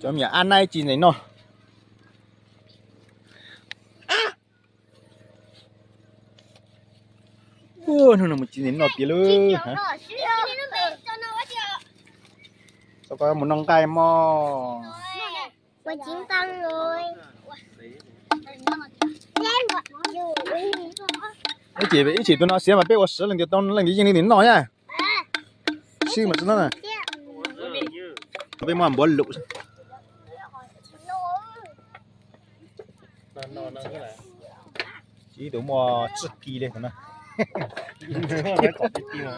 Cov me nyuam ab naib ci ntses noj. Hnub no mus ci ntses noj tiag lawm. Txhob koj mus noj nqaij mog. Ib chim tus no xiav mas peb ua siv leej twg tau leej twg yeej li nim noj na. Sib mas tsis noj na. Peb muab npuav lus. Ib tug muaj tsib kis li tus no. Tsib kis tus no.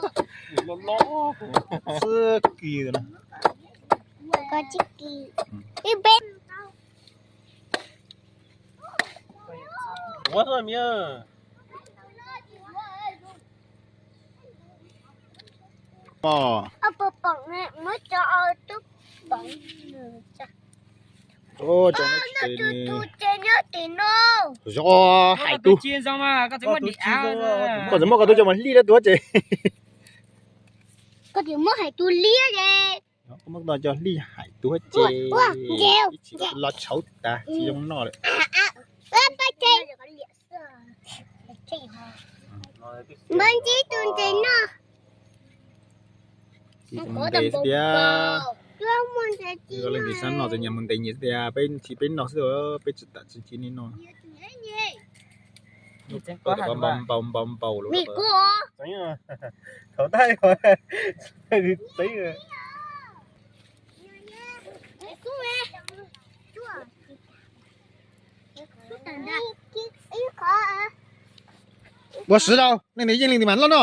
Zov hais tug. Koj txawm muab koj tub coj mus hlij dab tuag ces. Koj tsis muab hais tug liab ces. Koj muab tau cov hlij hais tug ces. Ib chim los tshauv tas tsis zoo noj lawm. Npawg ntsib tus ntses noj. Npawg ntsib tus ntses xwb tiag. Leej twg xav noj txawm nyias mus ntes nyias xwb tiag, peb tsis peb noj xwb, peb tsis tam tsis ci li no. Npau npau npau lawm. Ua siv rau nej, nws yeej li ntawd mas loj no.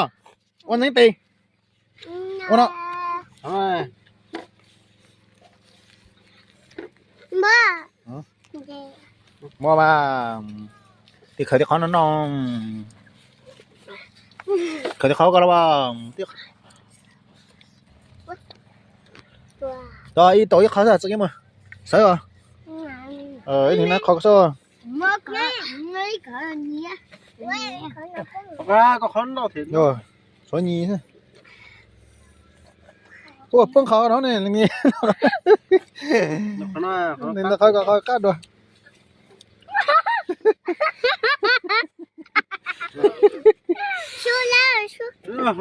Ua neeb tes. Ua no. Muaj mas, tig khawv tig qhov no no. Khawv tig qhov ko los. Tau ib tau ib qhov xwb txawm mus. Sawv os. Ib nig na qhov ko xwb. Qhov nyias. Ua poob qhov no ne. Qhov qab dua. Npawg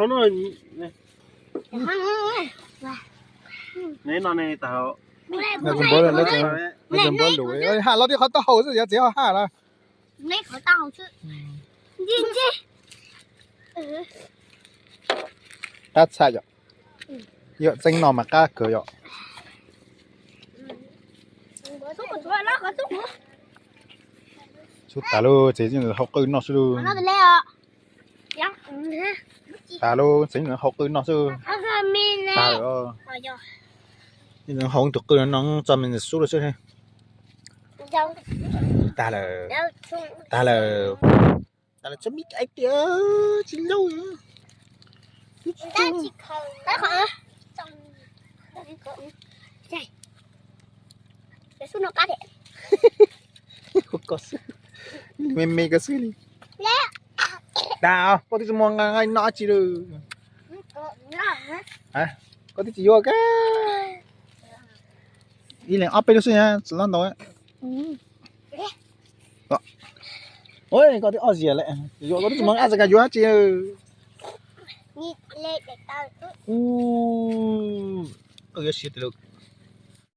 lus, haj los tib qhov taub hau xwb, yog txiv ho haj los. Qab txhaj yom. Yog txeeb no mas qab kawg yom. Xub tas lub tsev hauv qwj noj xwb lub. Tas lub tsev hauv qwj noj xwb. Tas lawm. Hauv tus qwj no tso me ntsis xub lawm xwb. Tas lawm. Tas lawm. Tas lawm tso me ais tias tsis lauj. Me me ko xwb li. Tas, koj twb tsis muaj nqaij noj dab tsi lawm. Koj twb tsis yuav kab. Ib leeg ob peb lub xwb na, tsis loj ntau. Koj twb ob ziag lawm, yuav koj twb tsis muaj nqaij txoj kab yuav dab tsi. Koj yuav siav tas lawm.